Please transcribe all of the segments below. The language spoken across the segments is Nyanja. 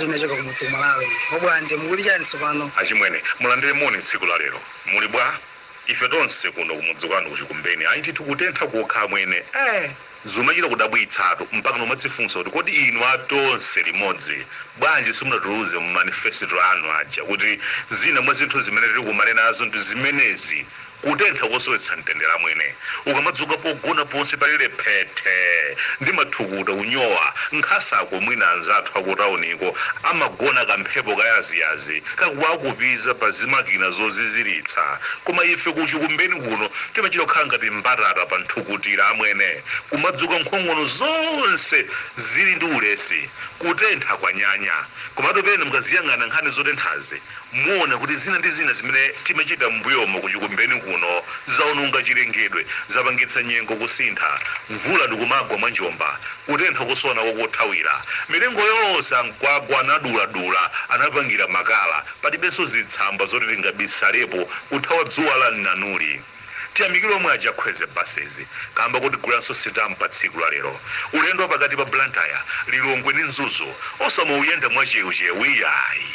Kalata inachoka kumudzi ku Malawi. Obwande, mukuli chani tsopano? Achimwene, mulandire moni tsiku la lero. Muli bwa? Ife tonse kuno kumudzi kwanu kuChikumbeni, ayi ndithu, kutentha kokha amwene. Zimachita kudabwitsatu, mpaka nomadzifunsa kuti kodi inu atonse limodzi bwanji simunatiuze mu manifesto anu aja kuti zina mwa zinthu zimene tili kumane nazo ndi zimenezi? Kutentha kosowetsa mtendere amwene. Ukamadzuka pogona ponse palile phete ndi mathukuta kunyowa nkhasako. Mwina anzathu akutauniko amagona kamphepo kayaziyazi kakuwakupiza pa zimakina zoziziritsa, koma ife kuChikumbeni kuno timachita kukhala ngati mbatata pa nthukutira amwene, kumadzuka nkhongono zonse zili ndi ulesi. Kutentha kwa nyanya. Komatu pena mukaziyang'ana nkhani zotenthazi, muona kuti zina ndi zina zimene timachita m'mbuyomo kuChikumbeni kuno zaononga chilengedwe, zapangitsa nyengo kusintha, mvula ndikumagwa mwanjomba, kutentha kosowa kothawira. Mitengo yonse ankwagwa anaduladula, anapangira makala, palibenso zitsamba zoti tingabisalepo kuthawa dzuwa la mnanuli. Tiyamikire omwe aja Kwezy Buses kamba kuti gulanso sitampa tsiku la lero. Ulendo pakati pa Blantyre, Lilongwe ndi Mzuzu osamauyenda mwachewuchewu iyayi,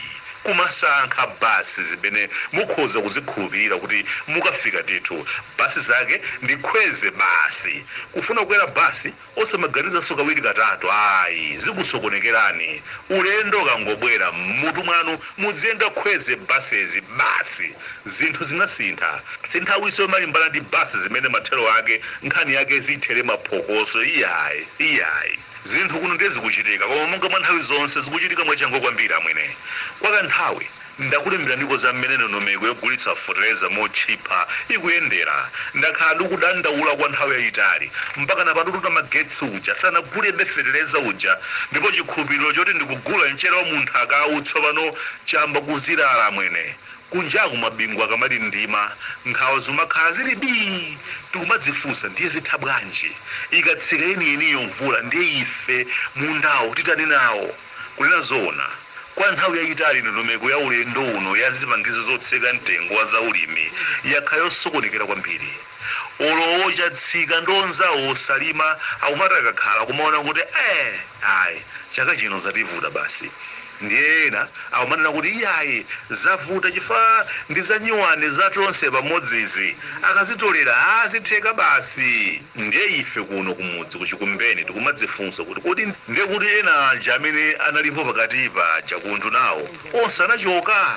kumasankha basi zimene mukhoza kuzikhulupirira kuti mukafika ndithu. Basi zake ndi Kwezy basi. Kufuna kukwera basi osamaganizanso kawiri katatu ayi, zikusokonekerani. Ulendo kangobwera mmutu mwanu, mudziyenda Kwezy Buses basi. Zinthu zinasintha, sinthawiso yomalimbana ndi basi zimene mathero ake nkhani yake zithere maphokoso iyayi, iyayi. Zinthu kuno ndiye zikuchitika, koma monga mwa nthawi zonse zikuchitika mwachangu kwambiri amwene. Kwa kanthawi ndakulemberaniko za mmene ndondomeko yogulitsa feteleza motchipa ikuyendera. Ndakhala ndikudandaula kwa nthawi yayitali, mpaka napano tuta magetsi uja sanagulebe feteleza uja, ndipo chikhulupiriro choti ndikugula mchere wa munthu akawu tsopano chamba kuzilala amwene. Kunjaku mabingu akamali ndima, nkhawa zimakhala zili bii, tikumadzifunsa ndiye zitha bwanji ikatsika yeniyeniyo mvula, ndiye ife mundawo titani nawo? Kunena zoona, kwa nthawi yayitali ndondomeko ya ulendo uno ya zipangizo zotseka mtengo wa zaulimi yakhala yosokonekera kwambiri. Olowo chatsika ndi onzawo osalima akumati akakhala kumaona kuti ayi, chaka chino zativuta basi. Ndiye ena akumanena kuti iyayi, zavuta chifukwa ndi zanyuwani zatonse pamodzizi, akazitolera azitheka basi. Ndiye ife kuno kumudzi kuChikumbeni tikumadzifunsa kuti kodi ndiye kuti ena aja amene analipo pakati paja kunthu nawo onse anachoka?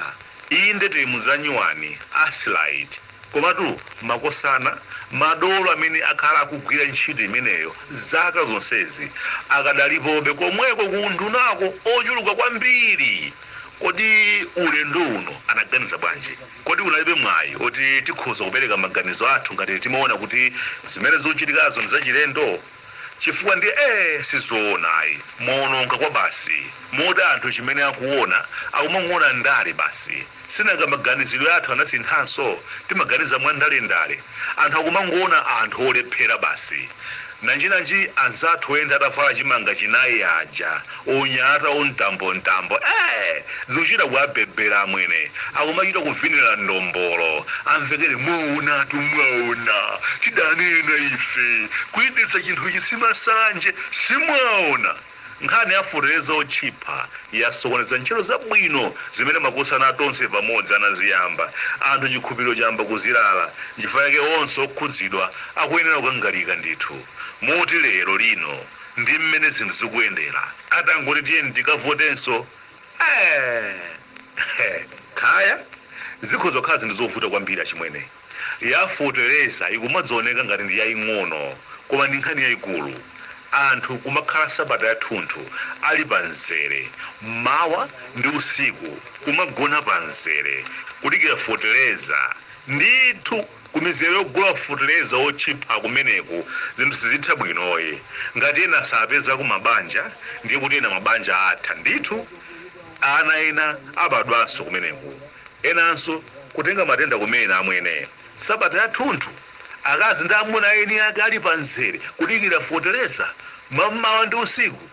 Inde, tili muzanyuwani asilite, komatu makosana madolo amene akhala akugwira ntchito imeneyo zaka zonsezi akadalipobe komweko kunthu nako ochuluka kwambiri. Kodi ulendo uno anaganiza bwanji? Kodi unalibe mwayi oti tikhoza kupereka maganizo athu ngati timaona kuti zimene zikuchitikazo ndi zachilendo? Chifukwa ndi sizoonayi, mwaononga kwa basi, moti anthu chimene akuona akumangoona ndale basi. Sinanga maganizidwe athu anasinthanso, timaganiza mwa ndalendale. Anthu akumangoona anthu olephera basi. Nanjinanji anzathu oyenda atavala chimanga chinayi aja, onyata ontambontambo, zikuchita kuwabebera amwene, akumachita kuvinira ndombolo, amvekere, "Mwaonatu, mwaona, tidanena ife, kuyendetsa chinthu chisimasanje, simwaona." Nkhani ya feteleza otchipa yasokoneza ntchito zabwino zimene makosana atonse pamodzi anaziyamba. Anthu chikhulupiriro chamba kuzilala. Nchifukwa chake onse okhudzidwa akuyenera kukangalika ndithu. Moti lero lino ndi mmene zinthu zikuyendera, atangoti tiyeni tikavotenso, khaya zikhoza kukhala zinthu zovuta kwambiri achimwene. Ya feteleza ikumadzaoneka ngati ndi yaying'ono, koma ndi nkhani yayikulu. Anthu kumakhala sabata yathunthu ali pa mzere, mmawa ndi usiku kumagona pa mzere kudikira feteleza ndithu. Kumizere yogula feteleza otchipa kumeneku zinthu sizitha bwinoyi. Ngati ena sapeza ku mabanja, ndiye kuti ena mabanja atha ndithu. Ana ena abadwanso kumeneku, enanso kutenga matenda kumene amwene. Sabata yathunthu akazi ndi amuna eni ake ali pa mzere kudikira feteleza mammawa ndi usiku.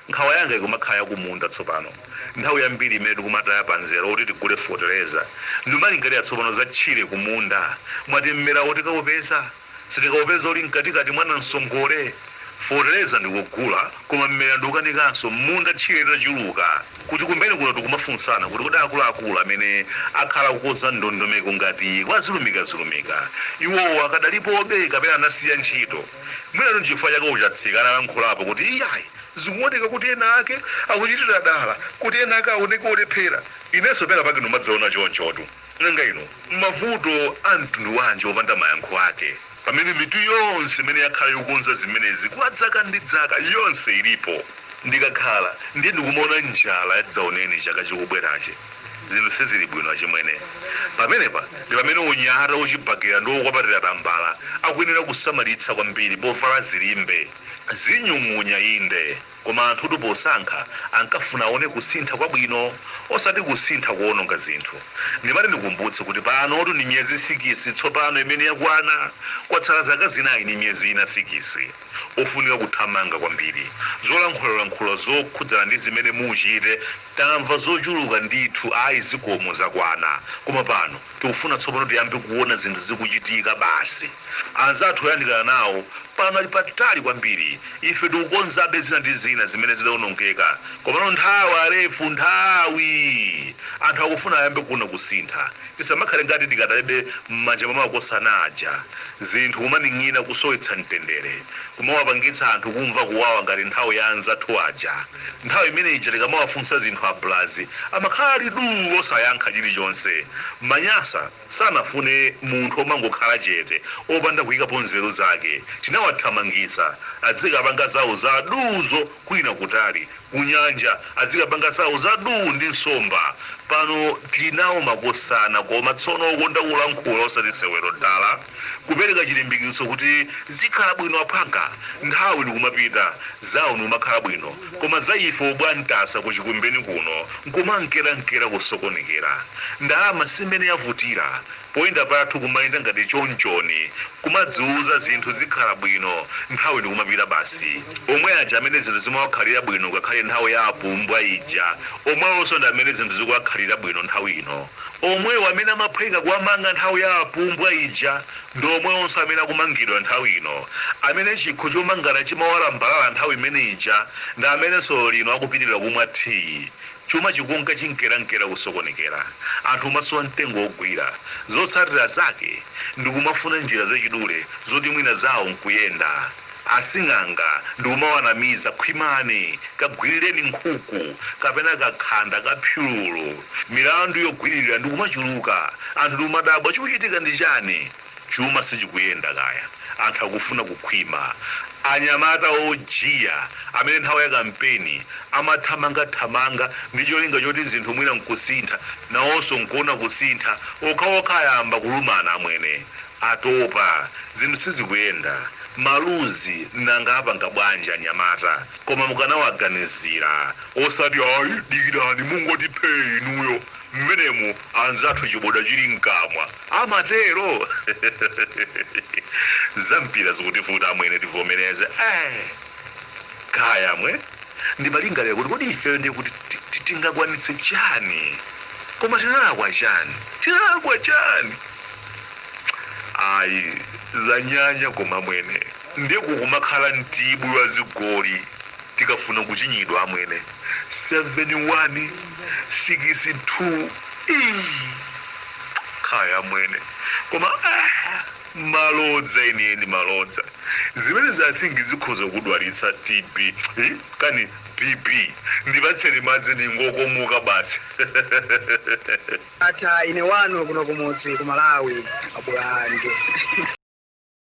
Nkhawa yanga ikumakhala yakumunda tsopano. Nthawi yambiri imene tikumataya pa mzere oti tigule feteleza, ndimalingalira tsopano za tchire kumunda. Mwati mmerawo tikaupeza, sitikawupeza uli mkatikati mwa namsongole. Feteleza ndikugula, koma mmera ndikukanikanso m'munda, tchire litachuluka. Kuchikumbeni kuno tikumafunsana kuti kodi akuluakulu amene akhala kukonza ndondomeko ngati kwa zilumikazilumika iwowo akadalipobe kapena anasiya ntchito? Mwinatu nchifukwa chake uchatsika analankhulapo kuti iyayi, zikuoneka kuti ena ake akuchitira dala kuti ena ake aoneke olephera. Inenso pena pake ndimadzaona chonchotu. Nanga ino mavuto a mtundu wanji opanda mayankho ake, pamene mitu yonse imene yakhala yokonza zimenezi kwa dzaka ndi dzaka yonse ilipo? Ndikakhala ndiye ndikumaona njala yadzaoneni chaka chikubwerachi. Zinthu sizili bwino achimwene. Pamenepa ndi pamene unyata uchibakera ndi wokwapatira tambala akuyenera kusamalitsa kwambiri povala zilimbe. Zinyung'unya inde, koma anthutu posankha ankafuna aone kusintha kwabwino, osati kusintha kuononga zinthu. Ndimati ndikumbutse kuti panotu ndi miyezi 6 tsopano imene yakwana, kwatsala zaka 4 ndi miyezi ina 6. Ofunika kuthamanga kwambiri. Zolankhulalankhula zokhudzana ndi zimene muchite tamva zochuluka ndithu, ayi zikomo, zakwana. Koma pano tikufuna tsopano tiyambe kuona zinthu zikuchitika basi. Anzathu oyandikana nawo pano ali patali kwambiri, ife tikukonzabe zina ndi zina zimene zidawonongeka. Komano nthawi alefu, nthawi, anthu akufuna ayambe kuona kusintha. Tisamakhale ngati tikadalibe m'manja mwa makosana aja, zinthu kumaning'ina, kusowetsa mtendere, kumawapangitsa anthu kumva kuwawa ngati nthawi ya anzathu aja. Nthawi imene ija tikamawafunsa zinthu abulazi amakhala ali duu, osayankha chilichonse. Manyasa sanafune munthu omangokhala chete opanda kuyikapo nzeru zake. Tinawathamangitsa adzikapanga zawo za duzo kwina kutali kunyanja, adzikapanga zawo za duu ndi nsomba. Pano tinawo makosana, koma tsono okonda kulankhula, osati sewero dala, kupereka chilimbikitso kuti zikhala bwino aphwanga. Nthawi ndikumapita, zawo ndikumakhala bwino, koma za ife obwantasa kuchikumbeni kuno nkumankerankera kusokonekera. Ndalama simene yavutira, poyenda pathu kumayenda ngati chonchoni, kumadziuza zinthu zikhala bwino, nthawi ndikumapita basi. Omwe aja amene zinthu zimawakhalira bwino ngakhale nthawi ya apumbwa ija, omwewonso ndi amene zinthu zikuwakhalira bwino nthawi ino. Omwewo amene amaphweka kuwamanga nthawi ya apumbwa ija ndi omwewonso amene akumangidwa nthawi ino. Amene chikho chomangana chimawalambalala nthawi imene ija ndi amenenso lino akupitirira kumwa tiyi. Chuma chikunka chinkerankera kusokonekera, anthu umasowa mtengo wogwira. Zotsatira zake ndikumafuna njira zachidule zoti mwina zawo nkuyenda. Asing'anga ndikumawanamiza, khwimani, kagwirireni nkhuku kapena kakhanda kaphyululu. Milandu yogwiririra ndikumachuluka, anthu ndikumadabwa chikuchitika ndi chani. Chuma sichikuyenda kaya, anthu akufuna kukhwima. Anyamata ojiya amene nthawi ya kampeni amathamangathamanga ndi cholinga choti zinthu mwina nkusintha, nawonso nkuona kusintha, okhaokha ayamba kulumana amwene. Atopa, zinthu sizikuyenda. Maluzi nanga apanga bwanji anyamata? Koma mukanawaganizira, osati ayi dikirani mungoti phee inuyo. Mmenemu anzathu chiboda chili mkamwa amatero. Zampira zikutivuta amwene, tivomereze. Kaya mwe ndimalingalira kuti kodi ifeyo ndiye kuti tingakwanitse chani? Koma tinalakwa chani? Tinalakwa chani? Ayi, zanyanya. Koma mwene ndiye kukumakhala mtibu wa zigoli tikafuna kuchinyidwa amwene, 71 62. Kaya mwene, koma malodza enieni, malodza. Zimene I think zikhoza kudwalitsa TB, kani BP. Ndipatseni madzi, ndingokomoka basi. Atha, ine wanu kuno kumudzi ku Malawi, Abwande.